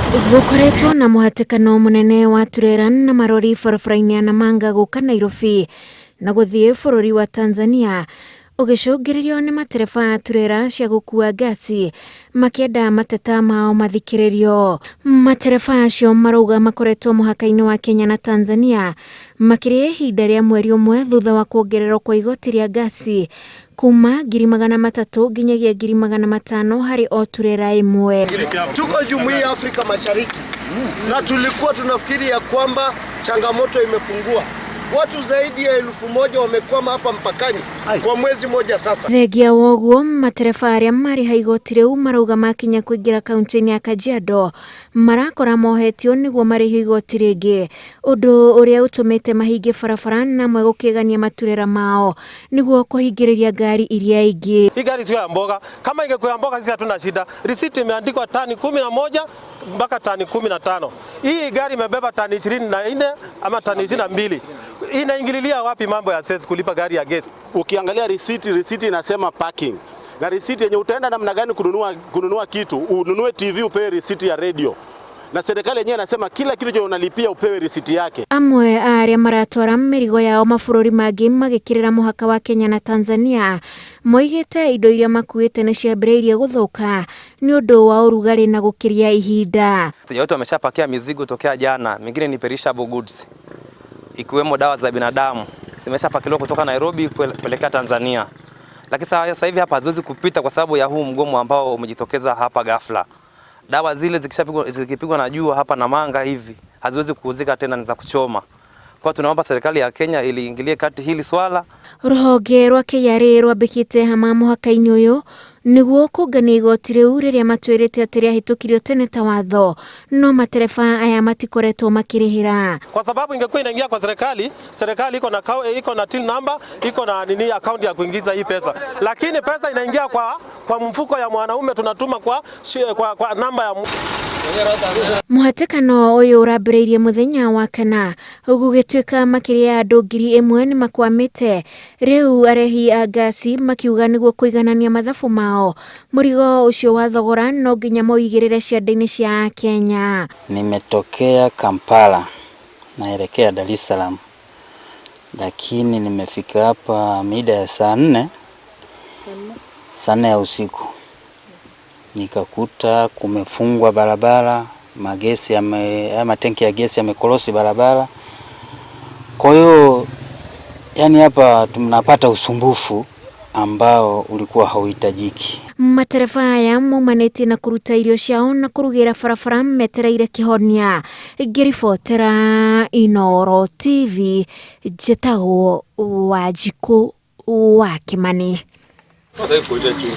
Gũkoretwo na mũhatĩkano mũnene wa turera na marori barabara-inĩ ya Namanga gũka Nairobi na gũthiĩ bũrũri wa Tanzania, ũgĩcũngĩrĩrio nĩ matereba a turera cia gũkua ngasi makĩenda mateta mao mathikĩrĩrio. Matereba acio marauga makoretwo mũhaka-inĩ wa Kenya na Tanzania makĩria ihinda rĩa mweri ũmwe thutha wa kuongererwo kwa igoti rĩa ngasi kuma 300,000 nginyagia 500,000 harĩ o turera ĩmwe. Tuko Jumuiya ya Afrika Mashariki na tulikuwa tunafikiri ya kwamba changamoto imepungua. Watu zaidi ya 1,000 wamekwama hapa mpakani kwa mwezi mmoja sasa. Thengia wa ũguo, matereba arĩa marĩha igoti rĩu marauga makinya kũingĩra kaunti-inĩ ya Kajiado marakora mohetio nĩguo marĩhio igoti rĩngĩ, ũndũ ũrĩa ũtũmĩte mahinge barabara na amwe gũkĩgania maturera mao nĩguo kũhingĩrĩria ngari iria ingĩ. Hii gari sio ya mboga. Kama ingekuwa ya mboga sisi hatuna shida. Risiti imeandikwa tani 11 mpaka tani 15. Hii gari imebeba tani 24 ama tani 22. Inaingililia wapi mambo ya sales kulipa gari ya gesi? Ukiangalia risiti, risiti inasema parking na risiti yenye utaenda namna gani kununua kitu, ununue TV upewe risiti ya radio, na serikali yenyewe inasema kila kitu chenye unalipia upewe risiti yake. Amwe a arĩa maratwara mĩrigo yao mabũrũri mangĩ magĩkĩrĩra mũhaka wa Kenya na Tanzania moigĩte indo iria makuĩte nĩ ciambĩrĩirie gũthũka nĩ ũndũ wa ũrugarĩ na gũkĩria ihinda. Wateja wetu wameshapakia mizigo tokea jana, mingine ni perishable goods ikiwemo dawa za binadamu zimeshapakiliwa kutoka Nairobi kuelekea Tanzania, lakini sasa hivi hapa haziwezi kupita kwa sababu ya huu mgomo ambao umejitokeza hapa ghafla. Dawa zile zikishapigwa, zikipigwa na jua hapa Namanga hivi haziwezi kuuzika tena, ni za kuchoma. Kwa tunaomba serikali ya Kenya iliingilie kati hili swala. Rũhonge rwa KRA rwambĩkĩte hama mũhaka-inĩ ũyũ nĩguo kũngania igoti rĩu rĩrĩa matwĩrĩte atĩ rĩahĩtũkirio tene ta watho, no matereba aya matikoretwo makĩrĩhĩra. Kwa sababu ingekuwa inaingia kwa serikali, serikali iko na till number, iko na nini, account ya kuingiza hii pesa. Lakini pesa inaingia kwa mfuko ya mwanaume, tunatuma kwa namba ya Mũhatĩkano ũyũ ũrambĩrĩirie mũthenya wa kana gũgĩtuĩka makĩria ya andũ 1,000 nĩ makwamĩte. Rĩu arehi a ngasi makiuga nĩguo kũiganania mathabu mao mũrigo ũcio wa thogora no nginya maũigĩrĩre ciande-inĩ cia Akenya. Nimetokea Kampala naelekea Dar es Salaam, lakini nimefika hapa mida ya saa 4, saa 4 ya usiku, nikakuta kumefungwa barabara, magesi yame, matenki ya gesi yamekorosi barabara. Kwa hiyo yani hapa tunapata usumbufu ambao ulikuwa hauhitajiki. Matereba aya maumanĩtie na kũruta irio ciao na kũrugĩra barabara metereire kĩhonia. Ngĩribotera Inooro TV, njĩtagwo Wanjikũ wa Kĩmani.